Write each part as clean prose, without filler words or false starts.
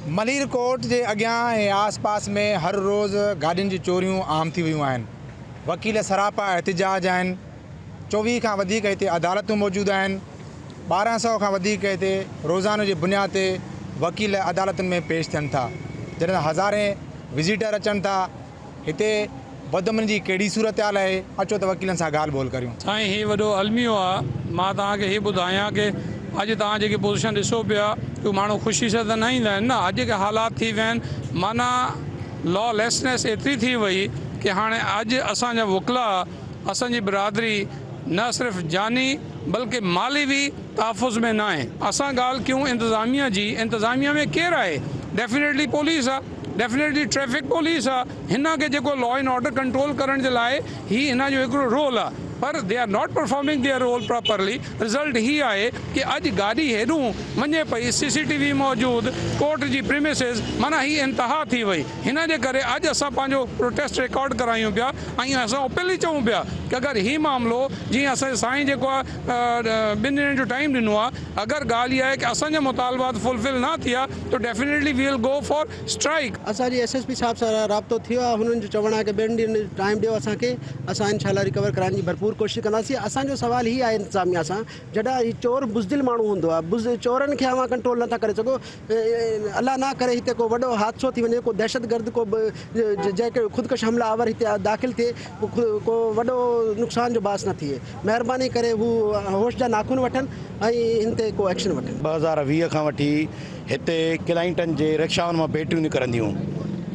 Malir court جي اڳيان ۽ آس پاس ۾ هر روز گاڏين جون چوريون عام ٿي ويون آهن، وڪيل سراپا احتجاج آهن، 24 کان وڌيڪ هتي عدالتون موجود آهن، 1200 کان وڌيڪ هتي روزانو جي بنياد تي وڪيل عدالتن ۾ پيش ٿين ٿا، جڏهن ته هزارين وزيٽر اچن ٿا، هتي بدامني جي ڪهڙي صورتحال آهي، اچو ته وڪيلن سان ڳالهه ٻولهه ڪريون. سائين هي وڏو الميو آ، مان توهان کي هي ٻڌايان ڪي اڄ توهان جيڪي پوزيشن ڏسو پيا اهو ماڻهو خوشي سان ته نه ايندا آهن نه، اڄ جيڪي حالات ٿي ويا آهن معنيٰ لا ليسنيس ايتري ٿي وئي ڪي هاڻي اڄ اسان جا وڪلا اسان جي برادري نه صرف جاني بلڪه مالي به تحفظ ۾ ناهي. اسان ڳالهه ڪيون انتظاميه جي، انتظاميه ۾ ڪير آهي؟ ڊيفينيٽلي پوليس آ، ڊيفينيٽلي ٽريفڪ پوليس آ، هن کي جيڪو لا اينڊ آرڊر ڪنٽرول ڪرڻ جي لاء هي هن جو هڪڙو رول آ پر they are not performing their role properly result هي آهي ڪي اڄ گاڏي هيڏون وڃي پئي سي سي ٽي وي موجود ڪورٽ جي پريميسز معنيٰ هي انتها ٿي وئي هن جي ڪري اڄ اسان پنهنجو پروٽيسٽ رڪارڊ ڪرايون پيا ۽ اسان اوپنلي چئون پيا ڪي اگر هي معاملو جيئن اسان جي سائين جيڪو آ ٻن ڏينهن جو ٽائيم ڏنو آ اگر ڳالهه اها آهي ڪي اسان جا مطالبات فلفل نه ٿيا ته definitely we will go for strike. اسان جي ايس ايس پي صاحب سان رابطو ٿيو آهي هنن جو چوڻ آهي ڪي ٻن ڏينهن جو ٽائيم ڏيو اسان کي اسان انشاء الله ريڪور ڪرائڻ جي ڀرپور ڪوشش ڪنداسين اسان جو سوال هي آهي انتظاميا سان جڏهن هي چور بزدل ماڻهو هوندو آهي بز چورن کي اوهان ڪنٽرول نٿا ڪري سگهو الله نه ڪري هتي ڪو وڏو حادثو ٿي وڃي ڪو دهشت گرد ڪو جنهن کي خودڪش حمله آور هتي داخل ٿئي ڪو وڏو نقصان جو باعث نه ٿئي مهرباني ڪري هو هوش جا ناخن وٺن ۽ هن تي ڪو ايڪشن وٺن. 2020 کان وٺي هتي ڪلائنٽن جي رڪشائن مان بيٽريون نڪرنديون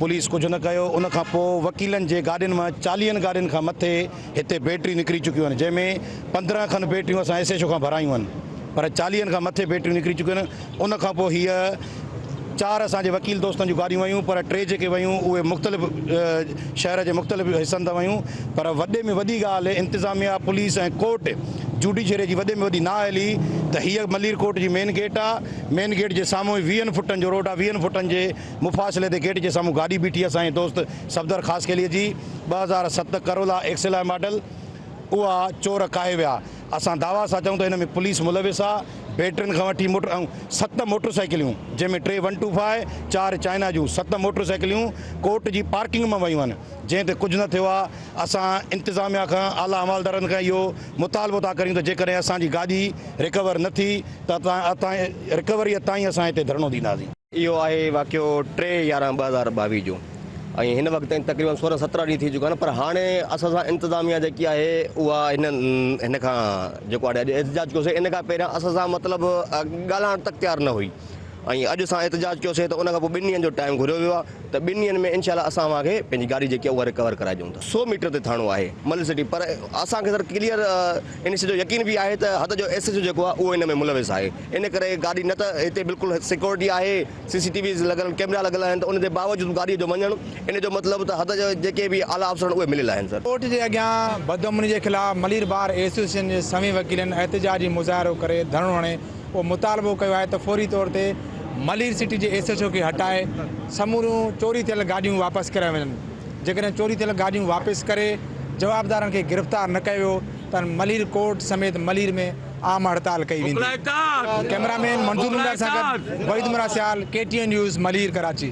پوليس ڪجهه نه ڪيو ان کان پوء وڪيلن جي گاڏين مان چاليهن گاڏين کان مٿي هتي بيٽريون نڪري چڪيون آهن جنهن ۾ 15 کن بيٽريون اسان ايس ايڇ او کان ڀرايون آهن پر چاليهن کان مٿي بيٽريون نڪري چڪيون آهن ان کان پوء هيء چار اسان جي وڪيل دوستن جون گاڏيون ويون پر ٽي جيڪي ويون اهي مختلف شهر جي مختلف حصن تان ويون پر وڏي ۾ وڏي ڳالهه انتظاميا پوليس ۽ ڪورٽ جوڊيشري جي وڏي ۾ وڏي نااهلي ته هيء ملير ڪورٽ جي مين گيٽ آ مين گيٽ جي سامهون ئي ويهن فٽن جو روڊ آ ويهن فٽن جي مفاصلي تي گيٽ جي سامهون گاڏي بيٺي اسان جي دوست صفدر خاصخيلي جي 2007 ڪرولا ايڪسل آهي ماڊل اها چور ڪاهي ويا اسان دعويٰ سان چئون ته ان ۾ پوليس ملوث آ بيٽرين کان وٺي موٽر ۽ ست موٽر سائيڪليون جنهن ۾ ٽي ون ٽو فائيو چار چائنا جون ست موٽر سائيڪليون ڪورٽ جي پارڪنگ مان ويون آهن جنهن تي ڪجهه نه ٿيو آ اسان انتظاميا کان اعليٰ عمالدارن کان اهو مطالبو ٿا ڪريون ته جيڪڏهن اسان جي گاڏي رڪور نه ٿي ته رڪوريء تائين اسان هتي ڌرڻو ڏينداسين. اهو آهي واقعو 3 11 2022 جو ۽ هن وقت تائين تقريبن 16 17 ڏينهن ٿي چڪا آهن پر هاڻي اسان سان انتظاميا جيڪي آهي اها هن هن کان جيڪو هاڻي اڄ احتجاج ڪيوسي ان کان پهريان اسان سان مطلب ڳالهائڻ تڪ تيار نه هئي ۽ اڄ اسان احتجاج ڪيوسي ته ان کان پوء ٻن ڏينهن جو ٽائيم گهريو ويو آهي ته ٻن ڏينهن ۾ انشاء الله اسان اوهان کي پنهنجي گاڏي جيڪي آهي اها رڪور ڪرائي ڏيون ٿا. سو ميٽر تي ٿاڻو آهي ملير سٽي پر اسان کي سر ڪليئر ان شي جو يقين به آهي ته حد جو ايس ايڇ او جيڪو آهي اهو ان ۾ ملوث آهي ان ڪري گاڏي نه ته هتي بلڪل سيڪيورٽي آهي سي سي ٽي ويز لڳل ڪيمرا لڳل آهن ته ان جي باوجود گاڏي جو وڃڻ ان جو مطلب ته حد جا جيڪي به اعليٰ افسر آهن اهي مليل آهن سر. ڪورٽ جي اڳيان بدامني جي خلاف ملير بار ايسوسيئيشن جي سوين وڪيلن احتجاجي مظاهرو ڪري ڌرڻو هڻي اهو مطالبو ڪيو آهي ته فوري طور تي ملير سٽي جي ايس ايڇ او کي هٽائي سموريون چوري ٿيل گاڏيون واپس ڪرايون وڃن جيڪڏهن چوري ٿيل گاڏيون واپس ڪري جوابدارن کي گرفتار نه ڪيو ويو ته ملير ڪورٽ سميت ملير ۾ عام هڙتال ڪئي ويندي. ڪئميرا مين منظور لنڊار سان گڏ Waheed Murad Sial, K T N news, Malir, Karachi.